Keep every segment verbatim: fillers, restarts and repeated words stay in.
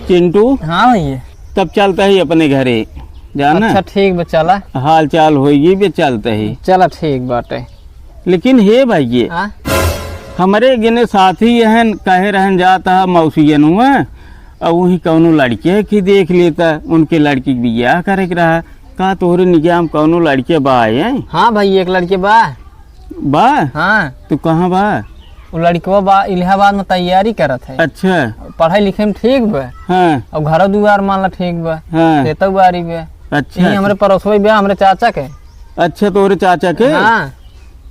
चिंटू, हाँ भैया। तब चलता ही अपने घरे, जाना? अच्छा, ठीक बा, चला। हाल चाल होई बे, चलता ही। चला, ठीक बाटे। लेकिन हे भैया, हाँ? हमरे गिने साथी यहन कहे रहन जाता है मौसी जनुआ, और वही कौनो लड़के है कि देख लेता, उनके लड़की के बियाह करे के रहा। का तोहरे निगाह में कौनो लड़के बा, हैं? हाँ भाई, एक लड़के बा। बा? हाँ। तू कहाँ बा? वो लड़कवा बा, इलाहाबाद में तैयारी करत है। अच्छा। पढ़ाई लिखे में ठीक बा। हाँ। और घर दुआर मान ला ठीक बा। हाँ। खेतौ बारी बा। अच्छा, यही अच्छा। हमरे पड़ोसवे बा, हमरे चाचा के। अच्छा, तोहरे चाचा के? हाँ।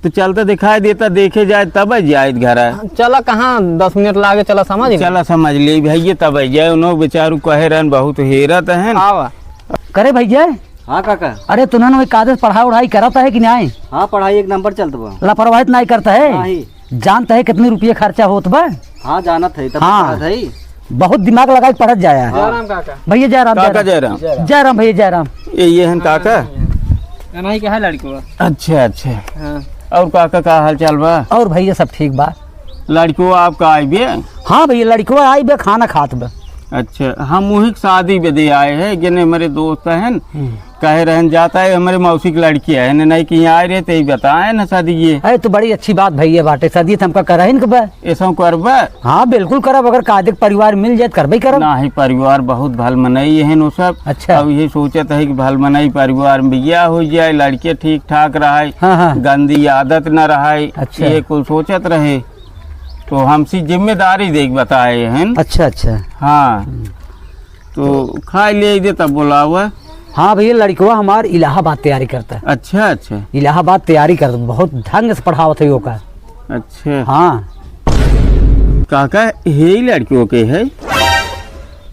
तो चलता दिखाई देता, देखे जाए तब जाए घर। चला, कहाँ दस मिनट लागे, चला समझ ले। चला समझ ले भैया, तब जाए। उन्हों बेचारू कहे रहन, बहुत हेरत हन। आवा। करे भैया। हाँ काका। अरे तुन्हन वही कायदे से पढ़ाई उढ़ाई करत है कि नाहीं? हाँ, पढ़ाई एक नंबर चलत बा। लापरवाही तो नाहीं करत है? नाहीं। जानत है कितने रुपये खर्चा होत बा? हाँ, जानत है, तब हाँ। पढ़त है। बहुत दिमाग लगा के पढ़त जाया। हाँ। जयराम काका। भैया जयराम, काका जयराम। जयराम। जयराम भैया जयराम। ये, ये हन काका? हाँ, ये नहीं कहा लड़कवा। अच्छा, अच्छा। हाँ। और काका का हाल चाल बा? और भैया सब ठीक बा। लड़कवा आपका आई बे? हाँ भैया, लड़कवा आई बे, खाना खात बे। अच्छा, हम वही के शादी बदे आए हैं, जने हमारे दोस्त हैं, हम्म। कहे रहन जाता है, हमारे मौसी की लड़की है, ने नहीं कि यहाँ आए रहे, तो ही बताए न सदिये। अरे, तो बड़ी अच्छी बात भैया बाटे, सदिये तो हमका करहिन के बा। ऐसा करबा? हाँ, बिल्कुल करब, अगर कायदे के परिवार मिल जाए, तो करबे करब। नाही, परिवार बहुत भल मनई है नो सब। अच्छा। अब ये सोचत है कि भल मनई परिवार में बियाह हो जाए, लड़के ठीक ठाक रहे, हाँ, हाँ। गंदी आदत न रहे, अच्छा। ये कुल सोचत रहे। तो हमसे जिम्मेदारी देख बताए हैं। अच्छा, अच्छा। हाँ। हम्म। तो खाए ले दे तब बोलावा। हाँ भैया, लड़कवा हमार इलाहाबाद तैयारी करता है। अच्छा, अच्छा। इलाहाबाद तैयारी करता, बहुत ढंग से पढ़ावत है ओका। अच्छा। हाँ। काका, हे ही लड़कियों के है?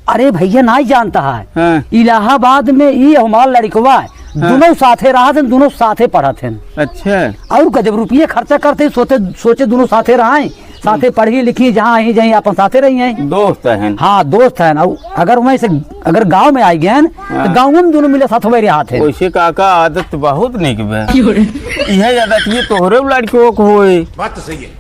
अरे भैया, नाहीं जानता है। हाँ। इलाहाबाद में ई हमार लड़कवा है, हाँ। दोनों साथे रहत हैं, दोनों साथे पढ़त हैं। अच्छा। और का जब रुपये खर्चा करते, सोचे, सोचे दोनों साथे रहे, साथे पढ़ी लिखी, जहाँ आई जाई अपन साथे रही हैं। दोस्त हैं। हाँ, दोस्त हैं। और अगर वहीं से, अगर गाँव में आई गए हैं, हाँ। तो गाँव में दोनों मिले साथ में रहत हैं। वैसे काका आदत बहुत निक बा। क्यों रे? यह आदत ये तोहरे लड़कों को होए। बात तो सही है।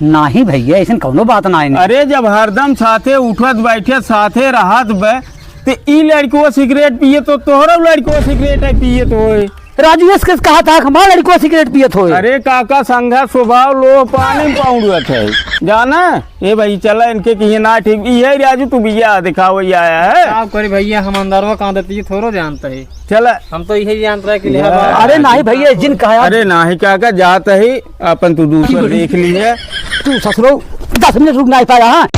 नाही भैया, ऐसन कौनो बात नाही। अरे, जब हरदम साथे उठत बैठत, साथे रहत बे, ते ई लड़को सिगरेट पिए तो तोहरो लड़को सिगरेट है पिए तो होए। राजू, इसके कहा था हमारा लड़को सिगरेट पिए तो होए। अरे काका, संघा स्वभाव लो पानी में पाउंडत है, जाना? ए भाई, चला इनके कहिए ना ठीक। ई है राजू, तू बिया दिखावे आया है। का करी भैया, हम अंदरवा का आदत ये थोड़ो जानता है। चला। हम तो यही जानता है कि लिहाजा अरे नाही भैया, जिन कहा। अरे नाही काका, जात है, अपन तू दूसरा देख लीजिए। तू ससुरो दस मिनट रुक नाही पाया, हाँ?